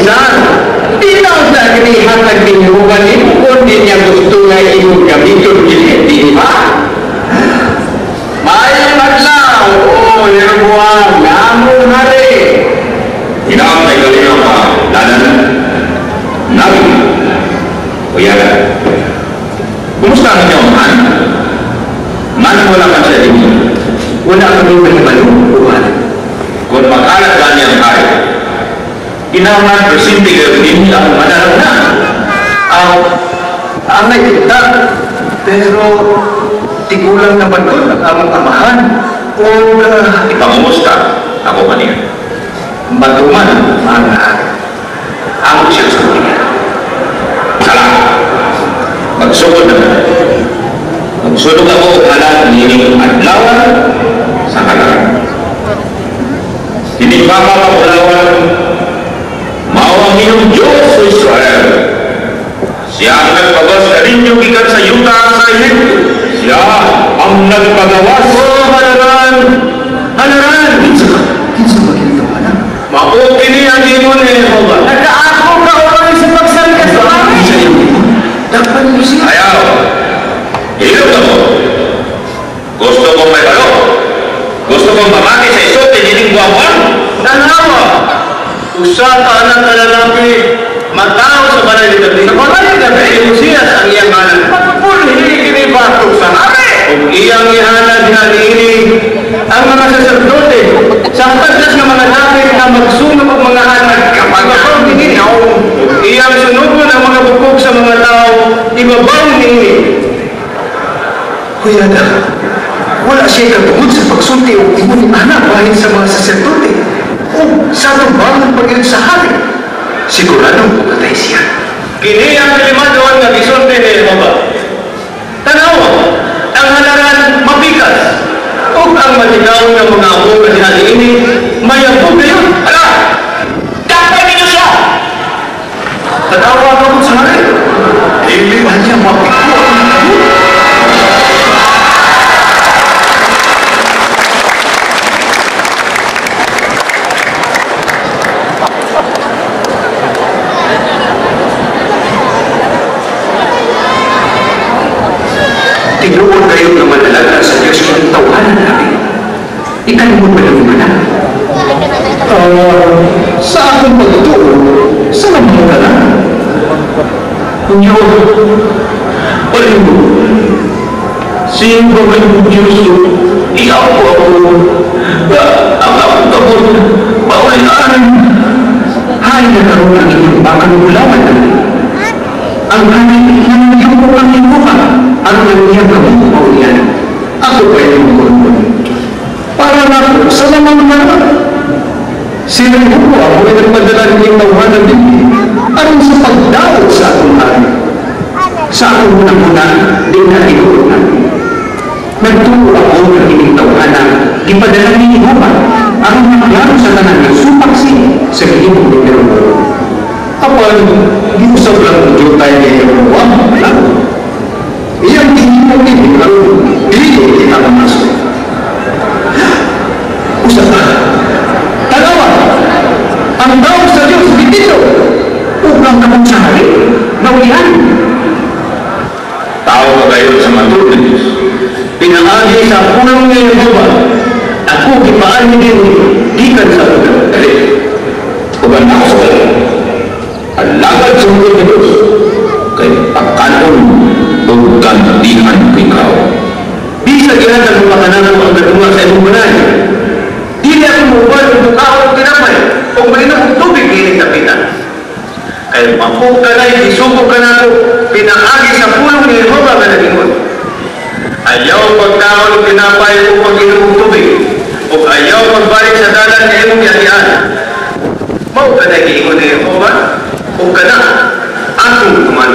Kaisar. Di na sa kinihatag ni Jehova nimo kung di niya gusto nga imong gamiton kini, di ba? Maayong adlaw, o Jeroboam, nga among hari. Hinaang may galing ang lanan, nabi, kuya. Kumusta ang inyong han? Manang wala man siya din. Wala kami mahibalo, buwan. Kung mag-alat gani ang hari, kinahanglan presente kayo din ang manalang na. Ang nakita, pero tigulang naman doon ang among amahan. O Ipangumusta ako kaniya. Matuman ang hari. Amo siya sa niya. Sala, magsugod na. Magsunog ako og halad niining adlawan sa halaran. Hinibaka mapulawan, mao ang inyong Diyos sa Israel. Siya ang nagpagawas kaninyo gikan sa yuta sa Ehipto. Siya ang nagpagawas. Oh, halaran! Halaran! Kinsa ba? Kinsa ba kinatawanan? Mao kini ang ingon ni Jehova. Nagaako ka o sa pagsarika sa hari. Sa iyong ingon? Dakpan mo siya. Ayaw. Hilom na mo. Gusto kong may balo. Gusto kong mamati sa isulti nining buwan. Tanawa, usa ka anak ka lalaki matawo sa balay ni David. Sa balay ni David? Si Josias ang iyang ngalan. Pagpupulhi kini batok sa hari. Ug iyang ihalad nga niini ang mga saserdote sa taglas nga mga dapit nga magsunog og mga halad Kapag ibabaw niini. Ug iyang sunogon ang mga bukog sa mga tawo ibabaw niini. Kuya na, wala siya katungod sa pagsulti o ingon ni anak bahin sa mga saserdote o sa tumbangan pag sa hari. Siguradong pumatay siya. Kini ang kalimadon nga gisulti ni Jehova. Tanawa, ang halaran mapikas ug ang matigaw nga mga abo nga diha niini mayabog gayon. Ala! Dakpan ninyo siya! Tanawa ka mo sa hari. Dili ba niya mapiko ang kamot? Tinuod kayo nga manalaga sa Diyos kung tawanan namin. Ikalimot ba ng mana? Sa akong pagtuo, sa mga ka lang. Inyo, alin mo, sino ba kayong Diyos? Iyaw ko ako. Ang akong kamot, maulian. Hay na karoon ang inyong bakanugulawan namin. Ang hari nangyuko ang inyuka, ang iyang kamot maulian. Ako pa yung kulpon. Para na po sa lamang mana. Sila ko ako ay nagpadala ng tawanan din aron sa pagdaot sa akong hari. Sa akong unang-una, di na tinuod na. Nagtuo ako ng ining tawhana, gipadala ni Jehova aron maklaro sa tanan nga supak siya sa gihimo ni Jeroboam. Apan, giusab lang ang jutay ni Jeroboam, wala. Iyang gihimo kini karon dili kita mamasok. Usa pa. Tanawa, ang daog sa Dios gitindog ug ang kamot sa hari naulian. Tao ka kayo sa matuod ng Diyos. Pinaagi sa pulong ni Jehova, ako gipaan ni gikan sa uga. Dali. Uban ako sa balay. Alagad sa matuod ng Diyos. Kay pagkanon ug gantihan ko ikaw. Bisa gihatag mo makanako ang gadunga sa imong balay. Dili ako muuban og bukaon og tinapay ug mainom og tubig niining dapitan. Kay mao kanay gisugo kanako pinaagi sa pulong ni Jehova nga nagingon. Ayaw pagkaon og tinapay ug pag-inom og tubig ug ayaw pagbalik sa dalan nga imong giagian. Mao kanay giingon ni Jehova ug kana akong tuman.